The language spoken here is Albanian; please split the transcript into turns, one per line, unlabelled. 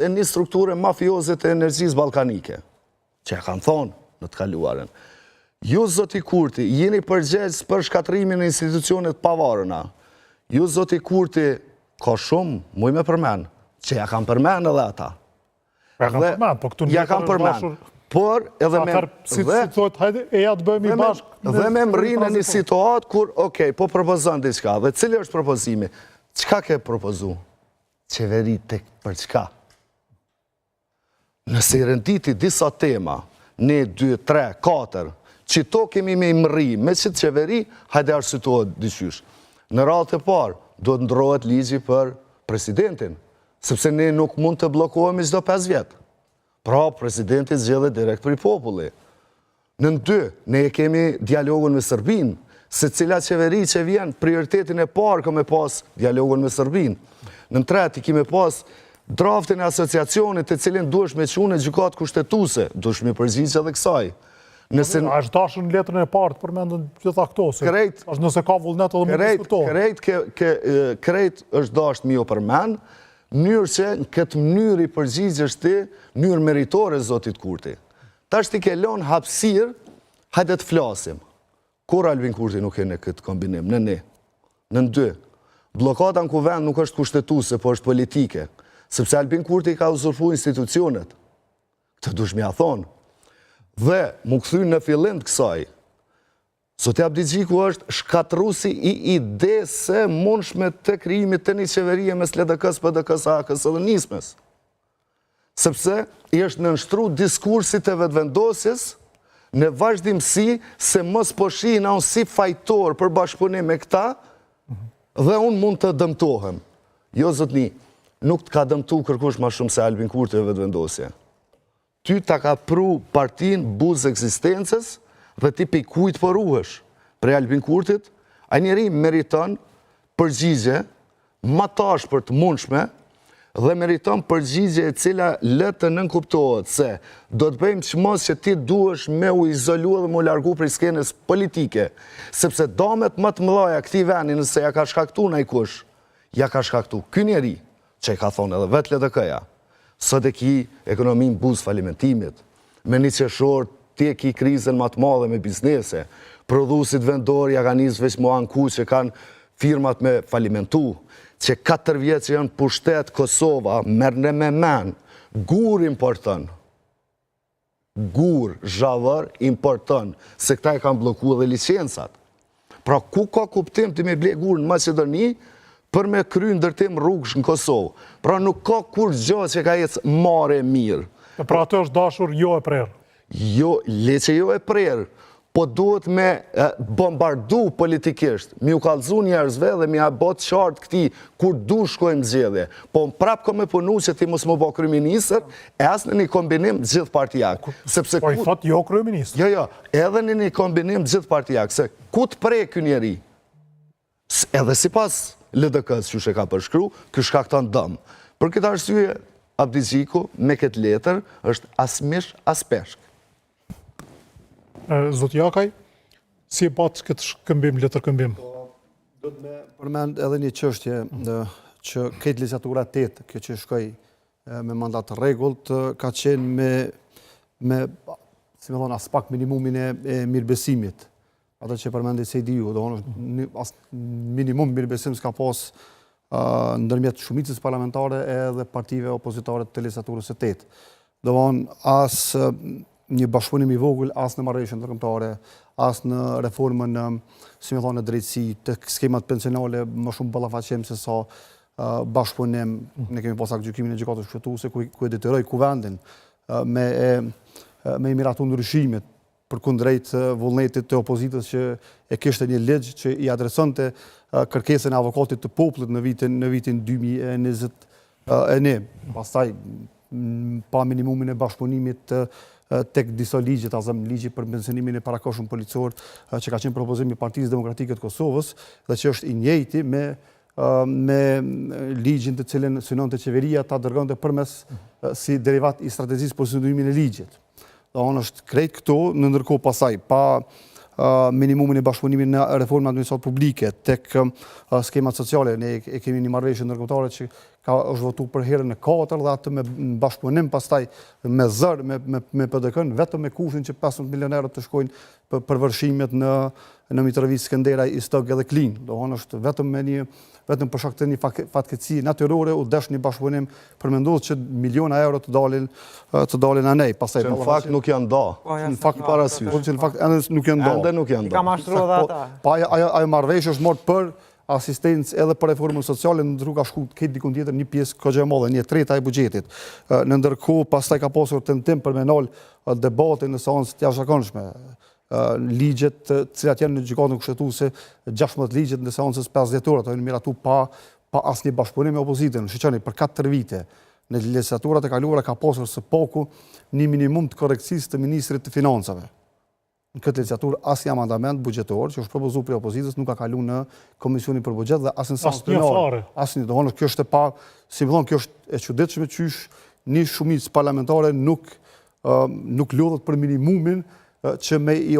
e një strukture mafioze të energjisë ballkanike, që e kanë thonë në të kaluarën. Ju, zoti Kurti, jeni përgjegjës për shkatërrimin e institucioneve të pavaruna. Ju, zoti Kurti, ka shumë, muj me përmen, që ja kanë përmen edhe ata.
Ja kanë përmen, po këtu
ja kanë përmen. Por edhe
me... Si të thotë, hajde, eja të bëhemi bashkë.
Dhe me mrri në një situatë kur, okej, po propozon diçka. Dhe cili është propozimi? Çka ke propozu? Qeveri tek për çka? Nëse i renditi disa tema, 1, 2, 3, 4, qito kemi me i mrri me qëtë qeveri, hajde arsytohet diqysh. Në radhë të parë, duhet ndrohet ligji për presidentin, sepse ne nuk mund të bllokohemi çdo 5 vjet. Pra, presidenti zgjedhet direkt prej populli. Nën dy, ne e kemi dialogun me Serbinë, se cila qeveri që vjen, prioritetin e parë ka me pas dialogun me Serbinë. Nën tre, ti ki me pas draftin e asociacionit të cilin duhesh me çu në gjykatë kushtetuese, duhesh me përgjigj edhe kësaj.
Nëse... A është dashur në letrën e parë të përmenden gjitha këto, se krejt, është nëse ka vullnet edhe me diskutohet.
Krejt, ke, krejt është dashur me u përmend, mënyrë që në këtë mënyrë i përgjigjesh ti, mënyrë meritore zotit Kurti. Tash ti ke lon hapësirë, hajde të flasim. Kur Albin Kurti nuk e në këtë kombinim, në një. Nën dy, bllokada në kuvend nuk është kushtetuese, po është politike. Sepse Albin Kurti ka uzurpu institucionet. Këtë dush m'ja thonë. Dhe, mu kthy në fillim të kësaj, Zoti Abdixhiku është shkatërrusi i idesë së mundshme të krijimit të një qeverie mes LDK-s, PDK-s, AAK-s dhe Nismës. Sepse i është nënshtru diskursit të vetëvendosjes në vazhdimësi se mos po shihna unë si fajtor për bashkëpunim me këta dhe unë mund të dëmtohem. Jo, zotni, nuk të ka dëmtu kërkush ma shumë se Albin Kurti e vetëvendosje. Ty ta ka pru partinë buzë ekzistencës dhe ti prej kujt po ruhesh? Prej Albin Kurtit? Ai njeri meriton përgjigje ma t'ashpër të mundshme dhe meriton përgjigje e cila lë të nënkuptohet se do të bëjmë çmos që ti duhesh me u izolu dhe me u largu prej skenës politike, sepse damet më të mëdhaja këtij veni nëse ja ka shkaktu najkush, ja ka shkaktu ky njeri, që e ka thonë edhe vetë LDK-ja. Sot e ki ekonominë buzë falimentimit. Me një qershor ti e ki krizën ma të madhe me biznese. Prodhuesit vendor ja ka nisë veç mu anku që kanë firmat me falimentu. Që 4 vjet që janë pushtet Kosova, merrne me men, gur importon. Gur, zhavorr, importon, se këta e kanë blloku edhe licencat. Pra, ku ka kuptim ti me ble gur në Maqedoni për me kry ndërtim rrugësh në Kosovë? Pra, nuk ka kurgjo që ka ecë mare mirë.
E pra atë është dashur jo e prerë.
Jo, le që jo e prerë, po duhet me bombardu politikisht, mi u kallzu njerëzve dhe mi ja bo të qartë këtij kur du shkojmë zgjedhje. Po më prap ko me punu që ti mos më bo kryeministër, e as në një kombinim gjithëpartiak.
Sepse po i thot jo kryeministër.
Jo, jo, edhe në një kombinim gjithëpartiak, se ku të prej ky njeri? Edhe sipas LDK-së që e ka përshkru, ky shkakton dëm. Për këtë arsye, Abdixhiku me këtë letër është as mish, as peshk.
Zoti Jakaj, si e patë këtë shkëmbim, letërkëmbim?
Po, do të me përmend edhe një çështje që këtë legjislatura 8, kjo që shkoi me mandat të rregullt, ka qenë me, me si me thonë, aspak minimumin e, e mirëbesimit. Atë që përmendi Sejdiu, do thonë, as minimum mirëbesim s'ka pas ndërmjet shumicës parlamentare edhe partive opozitare të legjislaturës së tetë. Do thonë, as një bashkëpunim i vogël, as në marrëveshje ndërkombëtare, as në reformën në, si me thonë, në drejtësi, të skemat pensionale më shumë ballafaqim se sa bashkëpunim. Ne kemi pas aktgjykimin e gjykatës kushtetuese ku, ku e detyroi kuvendin me e, me i miratu ndryshimet përkundrejt vullnetit të opozitës që e kishte një ligj që i adresonte kërkesën e avokatit të popullit në vitin në vitin 2021. Pastaj pa minimumin e bashkëpunimit tek disa ligje, ta zëmë ligji për pensionimin e parakohshëm policor, që ka qenë propozim i Partisë Demokratike të Kosovës dhe që është i njëjti me me ligjin të cilin synonte qeveria ta dërgonte përmes si derivat i strategjisë për sundimin e ligjit. Do thonë është krejt këto në ndërkohë pasaj, pa minimumin e bashkëpunimit në reformën administratë publike, tek skemat sociale, ne e kemi një marrëveshje ndërkombëtare që ka është votu për herën e katër dhe atë me bashkëpunim pastaj me zor me me me PDK-n vetëm me kushtin që 15 milionë euro të shkojnë për, për vërshimet në në Mitrovicë, Skenderaj, Istog edhe Klinë. Domethonë është vetëm me një vetëm për shkak të një fatkeqësie natyrore u desh një bashkëpunim për me ndodhë që miliona euro të dalin të dalin anej.
Pastaj që në fakt nuk janë da.
Po, në fakt parasysh. Po që në fakt ende nuk janë
da. Ende nuk janë da.
I ka mashtruar
edhe po, ata. Po ajo ajo ajo marrëveshje është marrë për asistencë edhe për reformën sociale, në ndërkohë ka shku krejt dikun tjetër një pjesë kogja e madhe, një e treta e buxhetit. Në ndërkohë, pastaj ka pasur tentim për me nalë debatin në seancë të jashtëzakonshme. Ligjet të cilat janë në gjykatën kushtetuese, 16 ligjet në seancës 5 dhjetor, ato janë miratu pa, pa asnjë bashkëpunim me opozitën. Shiqoni, për 4 vite, në legislaturat e kaluara ka pasur së paku një minimum të korrektësisë të ministrit të financave. Në këtë legjislaturë asnjë amandament buxhetor që është propozuar prej opozitës nuk ka kalu në Komisionin për Buxhet dhe as në seancë
plenare.
Asnjë, domethënë kjo është e pa, si me thonë, kjo është e çuditshme qysh një shumicë parlamentare nuk nuk lodhet për minimumin që me i